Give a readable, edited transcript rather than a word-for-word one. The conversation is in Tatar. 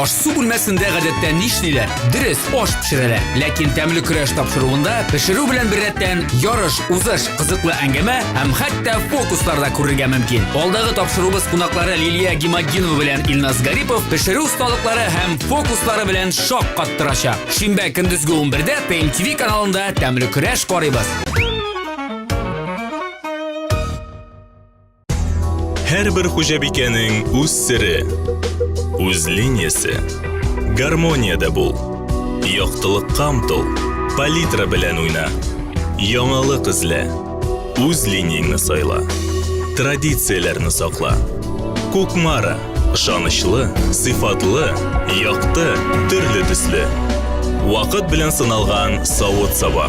Аш-су бүлмәсендә гадәттә нишлиләр? Дөрес, аш пешерәләр. Ләкин тәмле көрәш тапшыруында пешерү белән беррәттән ярыш, узыш, кызыклы әңгәмә һәм хәтта фокуслар да күрергә мөмкин. Алдагы тапшыруыбыз кунаклары Лилия Гиматдинова белән Илназ Гарипов пешерү осталыклары һәм фокуслары белән шаккаттырачак. Шимбә көндезге 11-дә ТМТV каналында тәмле көрәш карыйбыз. Һәрбер хуҗабикәнең үз сере, үз линиясе. Гармониядә бул. Яктылыкка омтыл. Палитра белән уйна. Яңалык эзлә. Үз линияңне сайла. Традицияләрне сакла. Кукмара. Ышанычлы, сыйфатлы, якты, төрле төсле. Вакыт белән сыналган савыт-саба.